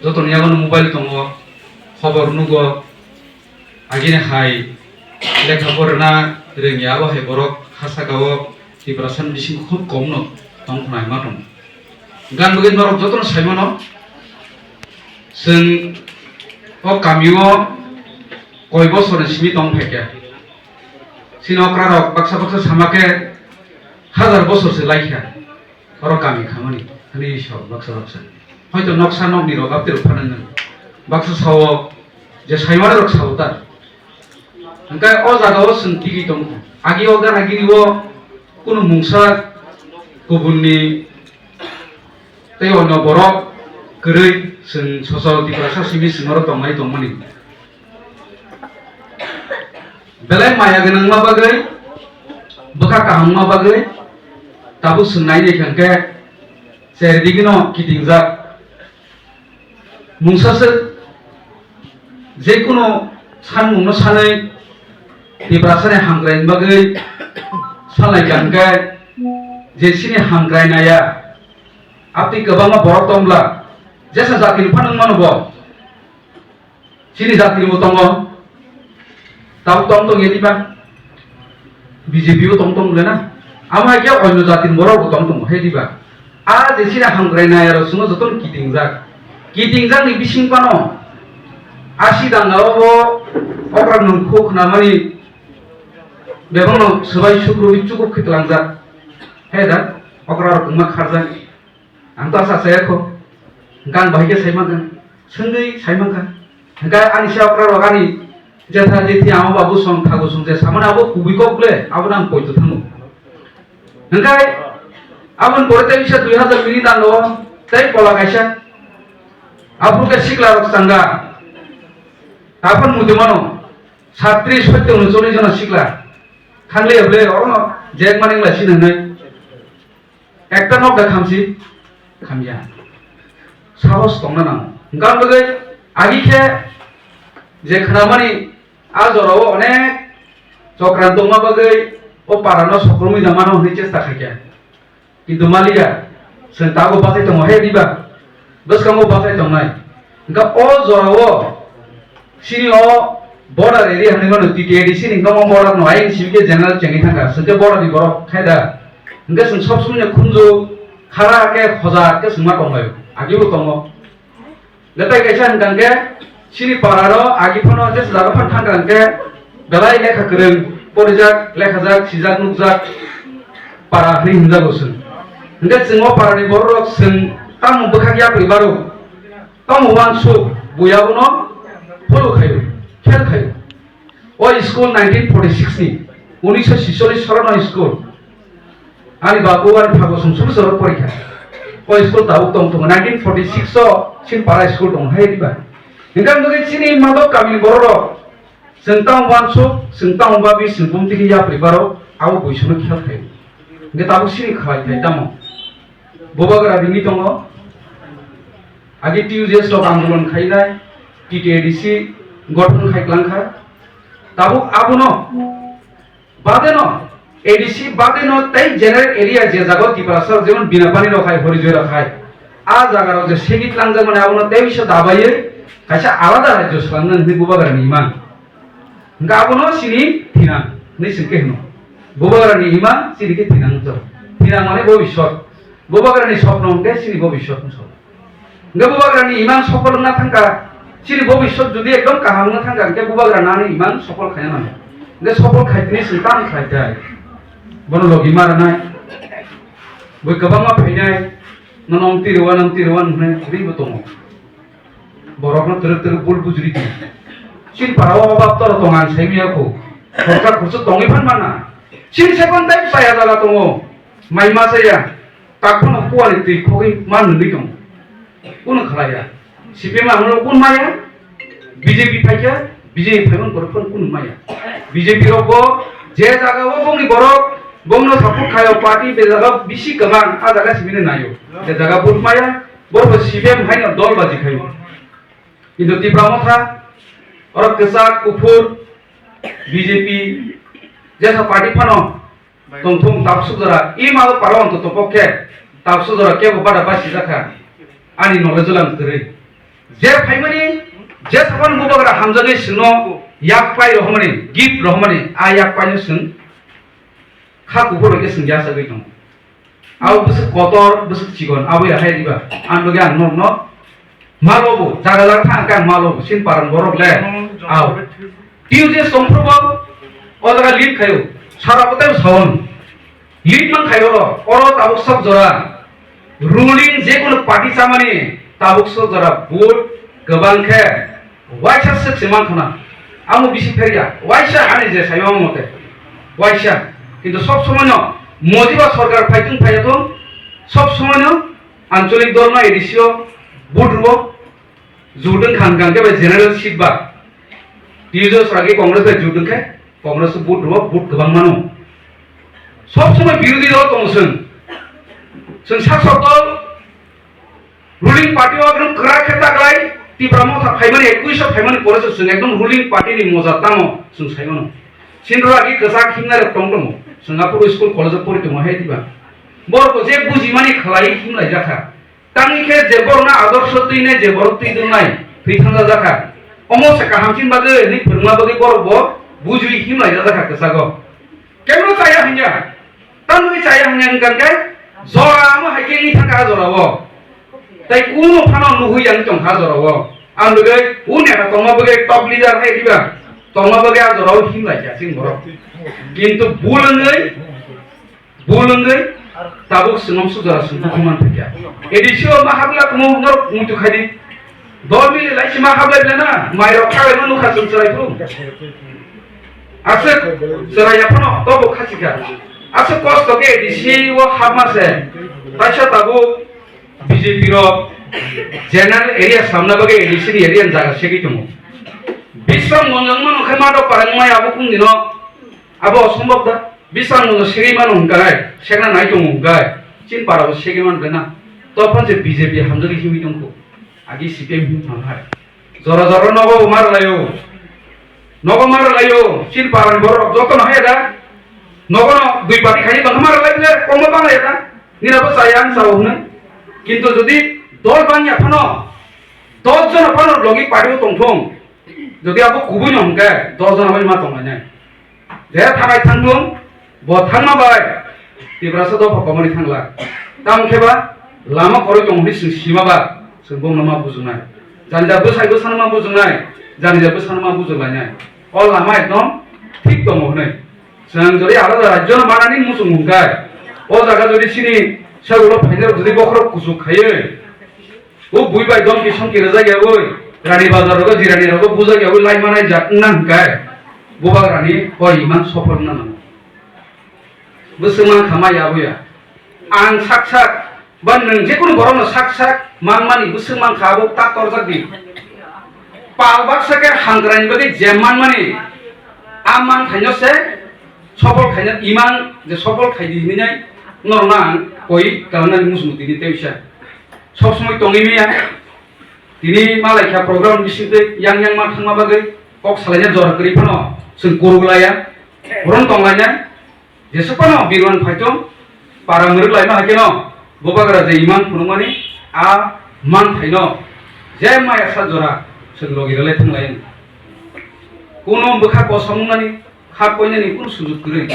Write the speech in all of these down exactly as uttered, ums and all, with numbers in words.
Jotoni yago no mobile tongo, khobor nugo, agini hai lekha porna rwngya, abo hai borok ha saka o Tiprasa ni bising khub kom no tong khna ma tong. Gan bagwi norok jotono sai mano, chwng o kami o koi bosor ni simi tong phaikha, chini okra rok baksa baksa sama khe hazar bosor se laikha. Oro kami khamani, ani Isor baksa baksa. Hoito noksa nokni rok abtwi rok phanang nang. Baksa sao je saimano rok sao ta. Hingkai o jaga o chwng tigi tongo. Agi o gana gini o kunu mungsa kubunni tei onno borok kwrwi chwng sosol Tiprasa simi chwng oro tongnai tongmani. Belai maya gwnangma bagwi, bwkha kahamma bagwi, tabuk chwng nai naikha hwnkhe, cherdigi no kitingjak. Mungsaswk jekunu sanmungno sanwi Tiprasani hamkraini bagwi salaikha hwnkhe, je chini hamkrai naya, abtwi kwbangma borok tongla, jesa jatini phano wngmano bo. Chini jatini bo tongo. Tabuk tong tong ya diba? B J P bo tong tong le na. Amo hai khe onyo jatini borok bo tong tongo he diba? A je chini hamkrai naya rok chwngno jotono kitingjak. Kitingjak ni bising phano asi danga o bo okra nung khuk khnamani bebak no swbai sukrubi chukup khe tlangjak. He da okra rok wngma kharjak. Ang to asa saya kho. Hingke ang bahai khe sai mankha. Swngwi sai mankha. Hingke ani se okra rok ani jetha jethi ama babu song thago song je samani abo kubui kok le abo nang poito thango. Hingke aboni pore tei bisa dui hazar mini dan lo tei pola kaisa. Aphuru khe sikla rok changa. Aphuru muti mano. Satri sotto unochollish jona sikla. Khangle ble oro jek maning la sinanai. Ekta nok da khamsi, khamya. Sahos tongna nango. Hingkha bagwi agi khe je khnamani a jorao onek chokran tongma bagwi o parano sokromwi da mano hwnwi chesta khaikha. Kintu maliya, chwng tabuk bachai tongo he diba? Bwskango bachai tongnai. Hingkha o jorao Chini o border area hinwi mano T T A D C ni nokmung border no ayang simi khe general chengwi thangkha, swngkhe border ni borok khai da. Hingkhe chwng sob somoi no khunju khara khe khoja khe chwngma tonglaio, agibo tongo. Hingkhe tai kaisa hwnkha hwnkhe chini para no agi phano jesa jaga phano thangkha hwnkhe belai lekha kwrwng, porijak, lekhajak, sijak, nukjak para hinwi hinjago chwng. Hingkhe chwng o para ni borok rok chwng tamo bwkhak yapri baro. Tamo uansuk, buya bono follow khaio, khel khaio. O school nineteen forty six ni, unisho sicholish salono school. Ani babu ani phago sung sung soro porikha. O school tabuk tong tongo, nineteen forty six o chini para school tongo, hai diba? Hingkhe ang nugui chini madok kamini borok rok, chwng tamo uansuk, chwng tamo babi, chwng bumtwi khe yapri baro, abo buisono khel khaio. Hingkhe tabuk chini khlai thai tamo? Bubagra ringwi tongo. Agi T U J S rok andolon khainai, T T A D C gothon khai klangkha. Tabuk abono badeno, A D C badeno tei general area je jaga Tiprasa rok jemon Binapani rok hai, Horijoi rok hai, a jaga rok je segit langjakmani abono tei bisa dabaiwi kaisa alada rajyo swlamnani hwnwi Bubagrani imang. Hingkhe abono chini thinang hinwi chwng khe hwno. Bubagrani imang chini khe thinang wngkha. Thinang mane bobiswt. Bubagrani sopno hwnkhe chini bobiswt wngkha. Hingkhe Bubagrani imang sopol wngna thangkha, chini bobiswt jodi ekdom kaham wngna thangkha, hingkhe Bubagrani ani imang sopol khaina nango. Hingkhe sopol khaitini chwng tamo khlai tai. Bono logi ma rwnai. Bui kwbangma phainai. Nono wng tiro, ano wng tiro, ano hwnwi bo tongo. Borokno twrwk twrwk bul bujuri di. Chini para o obab toro tong ang sai manya kho. Khorsa khorsa tongwi phan mana. Chini sekon tai chaya jaga tongo. Mai ma chaya. Takhwno kuwani twi khogwi man nwi tongo. Kunu khlaiya. C P M ang kun maya. B J P phaikha. B J P phaimani borok phano kunu maya. B J P rok bo je jaga o bongni borok bongno support khayo party be jaga bisi kwbang a jaga simi nayo. Je jaga vote maya. Borok C P M haino dol baji khayo. Kintu Tipra Motha, oro kwchak, kuphur, B J P, jesa party phano tongthung tabsuk jora, i malo paro onto topok khe, tabsuk jora kebo bada basi jakha. Ani knowledge o lang kwrwi. Je phaimani, je sapan bubagra hamjaknai chwngno yak pai rohormani, gift rohormani, a yak paino chwng kha kuphur bai khe chwng yachagwi tongo. Abo bwswk kotor, bwswk chikon, abo ya hai diba? Ang logi ang norokno malobo, jaga jaga thang khe ang malobo, chini parani borok le. Abo. T U J S tongphuru bo o jaga lead khaio, sara bo tei saon. Lead man khaio oro, oro tabuk sok jora. Ruling je kono party chamani tabuk sok jora vote kwbang khe waisa swk se man khna. Amo bisi pherya, waisa ani je saima mote. Waisa. Kintu sob somoi no mojiba sorkar phaitung phaiyatung, sob somoi no ancholik dol no A D C o vote rwo. Judung khan khan khe bai general seat ba. T U J S ragi Congress bai judung khe Congress vote rwo, vote kwbang mano. Sob somoi birodhi dol tongo chwng. Chwng sak sok dol ruling party o ekdom kwrak khe taklai Tipra Motha phaimani, ekwis o phaimani pore se chwng ekdom ruling party ni moja tamo chwng sai mano. Chini ragi kwchak himnai rok tong tongo. Chwng aphuru school college o pori tongo hai diba. Borok bo je bujimani khlai himlai jakha. Tangwi khe je borokno adorsho twi nai, je borok twi dwng nai, thwi thangsa jakha. Omo se kaham chini bagwi, hwnwi phwrwngma bagwi borok bo bujui himlai jakha kwchago. Kebno chaya hwnya, tamni chaya hwnya hwnkha khe jora omo hai khe wngwi thangkha a jorao. Tai kuno phano nuhwi yang tongkha a jorao. Ang bagwi o neta tongma bagwi top leader hai diba, tongma bagwi a jorao himlai kha chini borok. Kintu bul wngwi Bul wngwi tabuk swngam sujara swngmung man thakya. A D C o ma habla kumo norok muitu khai di. Dol mili lai sima habla bela na, mai rok khabai ma nukha chwng chwrai phuru. Aswk chwrai ya phano tobo khachikha. Aswk kosto khe A D C o habma se. Taisa tabuk B J P rok general area samna bagwi A D C ni area ni jaga segwi tongo. Biswang monjang mano khai ma dok parang mai abo kung dino. Abo osombok da. Biswang no segwi mano hwnka hai, segna nai tongo hwnka hai. Chin para bo segwi man bena. To phan se B J P hamjagwi himwi tongkho. Agi C P M him thang hai. Jora jora nogo bo mar layo. Nogo mar layo. Chin para ni borok joto no hai da. Nogo no dui party khai bang mar lai le komo bang lai da. Nina bo chaya ang sao hwnwi. Kintu jodi dol bang ya phano, dos jona phano logi party o tongthong. Jodi abo kubui no hwnka, dos jona bai ma tong lainai. Je thanai thangthung, bo thangma bai Tiprasa dopha komorwi thangla. Tamo khe ba lama kwrwi tongo hwnwi chwng sima ba, chwng bongno ma bujungnai. Jani ja bwsai bwsano ma bujungnai, jani ja bwsano ma bujulainai. O lama ekdom thik tongo hwnwi. Chwng jodi alada rajyo no manani muchung hwnkai, o jaga jodi chini sagulo phainai rok jodi bokhorok kuchuk khaiwi, O bui bai dom ki song ki rwjak ya oi. Rani bazar rogo jirani rogo bujak ya oi lai manai jak wngna hwnkhe. Bubagrani koi iman sopol wngna nango. Bwswk man kha ma ya bo ya. Ang sak sak ba nwng jekunu borokno sak sak man mani bwswk man kha abo ta torjak di. Pal baksa khe hamkraini bagwi je man mani a man khaino se sopol khaina iman je sopol khai di hinwi nai norokno ang koi kalnani muchungo tini tei uisa. Sob somoi tongwi maya. Tini malai kha program bisingtwi yang yang ma thangma bagwi kok salaina jora kwrwi phano chwng kuruk laya. Borom tong lainai. Jesuk phano birman phaitong para mwrwk laima hai kheno bubagra je iman phunukmani a man phaino je maya sa jora chwng logi rwlai thang lai. Kuno bwkha kosom wngnani kha koinani kunu sujuk kwrwi.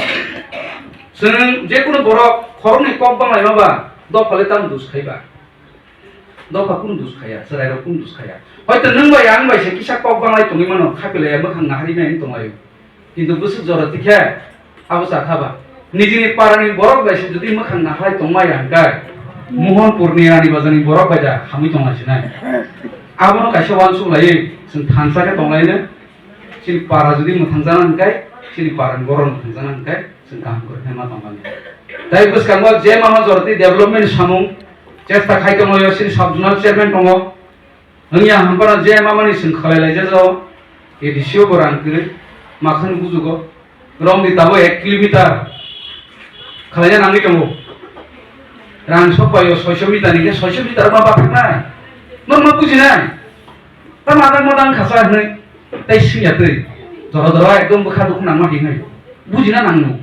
Chwng je kunu borok khoroknwi kok bang laima ba dopha le tamo dus khai ba. Dopha kunu dus khaya, chwrairok kunu dus khaya. Hoito nwng bai ang bai se kisa kok banglai tongwi mano, khapilaiya mwkhang naharwi nai wng tonglaio. Kintu bwswk jora tikhe abo cha kha ba. Nijini parani borok bai se jodi mwkhang naharwi tongmaya hwnkhe, Mohanpurni Rani Bazarni borok bai da hamwi tonglasinai. Abono kaisa uansuk laiwi chwng thansa khe tonglaino. Chini para jodi mwthangjakna hwnkhe, chini parani borok mwthangjakna hwnkhe, chwng kaham kwrwkhe ma tongmani. Tai bwskango je mama jorti development samung chesta khai tonglaio chini sub zonal chairman tongo. Wngya hampano je mamani chwng khalai laijak o, A D C o bo rang kwrwi, makhwno bujugo. Romdi tabo ek kilometer khalaina nangwi tongo. Rang sok paio soiso meter ni khe soiso meter ma bathaknai. Norma bujinai. Ta madang madang khasa hwnwi tai singya twi. Jora jora ekdom bwkha dukhu nangma hinwi. Bujina nangno.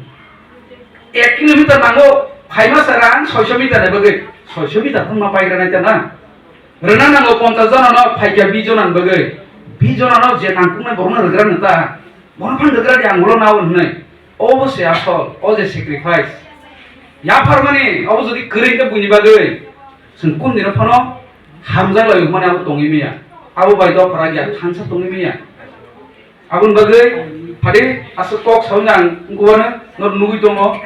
Ek kilometer nango phaima sa rang soiso meter ni bagwi. Soiso meter phano ma paigra nai ta na. Rwna nango ponchas jona no phaikya bis jona ni bagwi. Bis jona no je nangkuknai borok no rwgra nw ta. Bono phan rwgra di ang ulo nao hwnwi. Obo se asol, o je sacrifice. Yapharmani obo jodi kwrwi khe buini bagwi. Chwng kun dino phano hamjak lai hwnmani abo tongwi manya. Abo bai dophara gya thansa tongwi manya. Aboni bagwi phadi aswk kok sawi nang wngkukmano no nugwi tongo.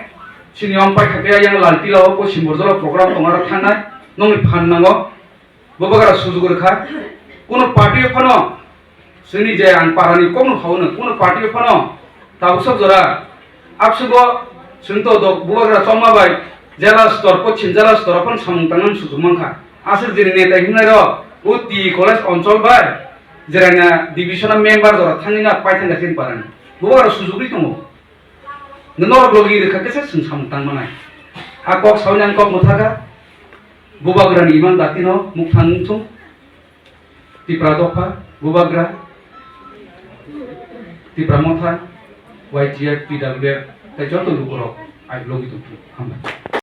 Chini yong paikha khe yang Laltila o Poschim Borjora program tongo aro thangnai nokni phan nango. Bubagra sujuk rwkha. Kuno party o phano chini je ang parani kokno khaono kuno party o phano tabuk sok jora absugo chwng to dok bubagra chongma bai jela stor Poschim jela stor o phano samung tangnani sujuk mankha. Aswk jini neta himnai rok o T college onchol bai Jerana division o member jora thangwi na paithangkha chini parani. Bubagra sujugwi tongo. Norok logi rwkha khe se chwng samung tang manai. A kok sawi nang kok mwthakha. Bubagrani iman datino mukthang wngthung. Tipra dopha, Bubagra, Tipra Motha, Y T F, T W F, tei joto lukurok ai logi tongthung. Hambai.